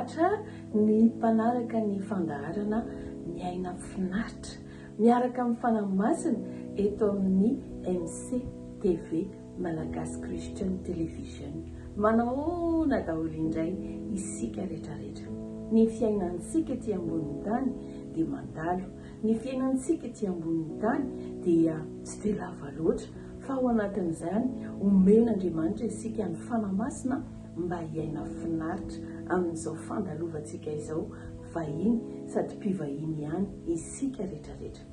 Atra ny mpanaraka ny fandaharana Miaina Finaritra miaraka amin'ny Fanahy Masina eto amin'ny MC TV Malagasy Christian Television. Manahoana daholo indray isika retraretra. Ny fiainantsika ety ambonin'ny tany dia mandalo. Ny fiainantsika ety ambonin'ny tany dia tsy dia lava loatra fa ao anatin'izany omen'Andriamanitra isika ny Fanahy Masina mba hiaina finaritra amin'izao fandalovantsika izao vahiny sady mpivahiny ihany isika retraretra.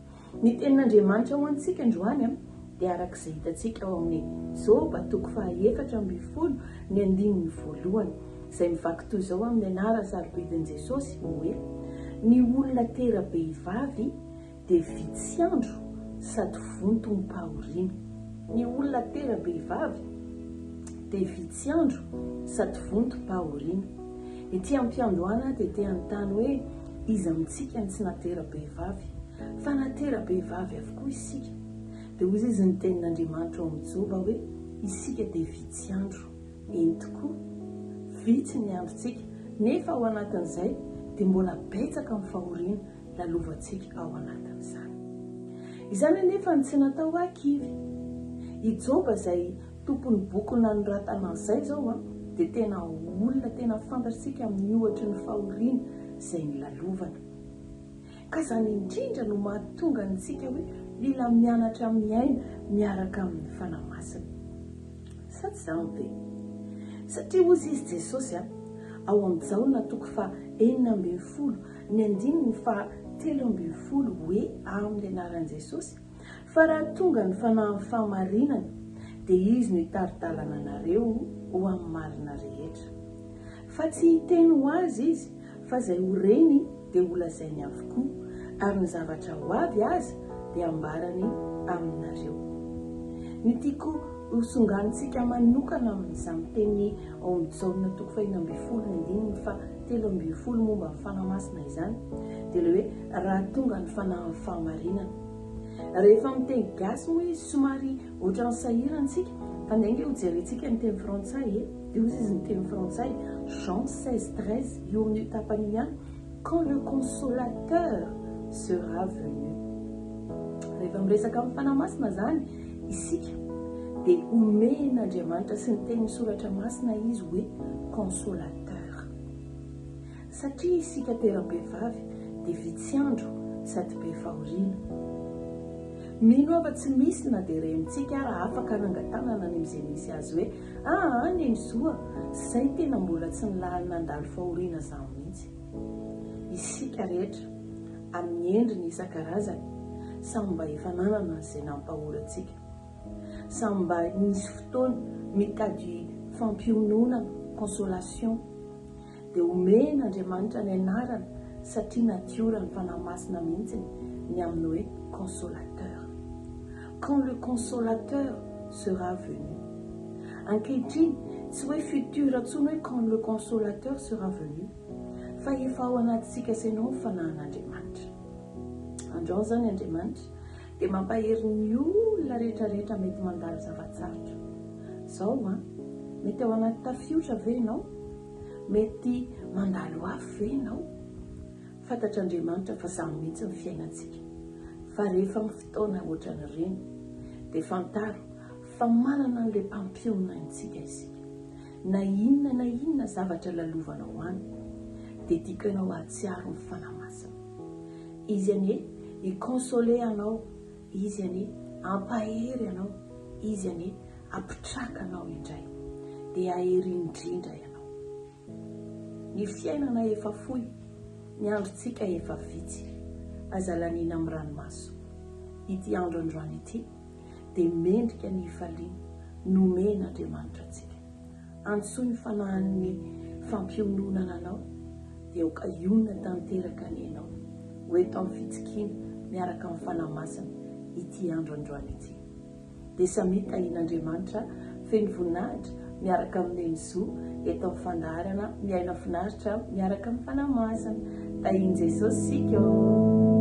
Ny tenin'Andriamanitra ho antsika androany dia araka izay hitantsika ao amin'ny Joba toko faha 14 ny andininy voalohany izay mivaky toy izao amin'ny anarany sarobidin'i Jesosy hoe, Ny olona tera-behivavy dia vitsy andro sady vontom-pahoriana. Ny olona tera-behivavy dia vitsy andro sady vontom-pahoriana. Ety am-piandohana dia te hanontany hoe iza amintsika no tsy natera-behivavy? Fa natera-behivavy avokoa isika. Dia hoy izy ny tenin'Andriamanitra ao amin'ny Joba hoe isika dia vitsy andro. Eny tokoa, vitsy ny androntsika, nefa ao anatin'izay dia mbola betsaka ny fahoriana lalovantsika ao anatin'izany. Izany anefa no tsy natao hahakivy. I Joba izay tompon'ny boky nanoratana an'izay izao dia tena olona tena fantatsika amin'ny ohatry ny fahoriana izay nolalovana. Ka izany indrindra no mahatonga antsika hoe mila mianatra miaina miaraka amin'ny Fanahy Masina. Sa tsy izany ve? Satria hozy izy Jesosy a, ao amin'ny Jaona toko faha 16 ny andininy faha 13 hoe amin'ny anaran'i Jesosy, fa raha tonga ny Fanahin'ny fahamarinana dia Izy no hitari-dalana anareo ho amin'ny marina rehetra. Fa tsy hiteny ho azy Izy fa izay ho reny dia holazainy avokoa, ary ny zavatra ho avy aza dia hambarany aminareo. Ny tiako hosonganintsika manokana amin'izany teny ao amin'ny Jaona toko fahiny 16 ny andininy faha 13 momba ny Fanahy Masina izany dia ilay hoe raha tonga ny Fanahin'ny fahamarinana. Rehefa miteny gasy moa izy somary ohatran'ny sahirana isika fa ndeha ange hojerentsika ny teny frantsay e. Dia hozy izy ny teny frantsay Jean 16 13 io amin'io tapany io ihany quand le consolateur sera venu. Rehefa miresaka amin'ny Fanahy Masina izany isika dia omen'Andriamanitra sy ny tenin'ny Soratra Masina izy hoe consolateur. Satria isika tera-behivavy dia vitsy andro sady be fahoriana. Mino aho fa tsy misy na dia iray amintsika ara afaka hanangan-tanana any amin'izay misy azy hoe, Aa Neny Zo a, zay tena mbola tsy nilaly nandalo fahoriana zany mihitsy. Isika rehetra, amin'ny endriny isan-karazany, samy mba efa nanana an'izay nampahory antsika. Samy mba nisy fotoana mitady fampiononana, consolation. Dia omen Andriamanitra ny anarana satria natiora ny Fanahy Masina mihitsiny ny amin'ny hoe consolateur. Quand le consolateur sera venu. Ankehitriny tsy hoe futur intsony hoe quand le consolateur sera venu fa efa ao anatintsika sy ianao ny Fanahin'Andriamanitra. Androany izany Andriamanitra dia mampahery ny olona rehetra rehetra mety mandalo zava-tsarotra. Zao an, mety ao anaty tafiotra ve ianao? Mety mandalo afo ve ianao? Fantatr'Andriamanitra fa zany mihitsy ny fiainantsika. Fa rehefa amin'ny fotoana ohatran'ireny dia fantaro fa manana an'ilay mpampionona antsika isika. Na inona na inona zavatra lalovanao any dia tiako ianao hahatsiaro ny Fanahy Masina. Izy anie hi-consoler anao, Izy anie hampahery anao, Izy anie hampitraka anao indray. Dia hahery indrindra ianao. Ny fiainana efa fohy, ny androntsika efa vitsy. Aza laniana amin'ny ranomaso. Ity andro androany ity dia mendrika ny hifaliana nomen'Andriamanitra antsika. Antsoy ny fanahin'ny fampiononana anao dia aoka hionona tanteraka anie ianao ho eto amin'ny fitsikiana miaraka amin'ny Fanahy Masina ity andro androany ity. Dia samia tahian'Andriamanitra feno voninahitra miaraka amin'i Neny Zo eto amin'ny fandaharana Miaina Finaritra miaraka amin'ny Fanahy Masina. Tahian'i Jesosy isika ô!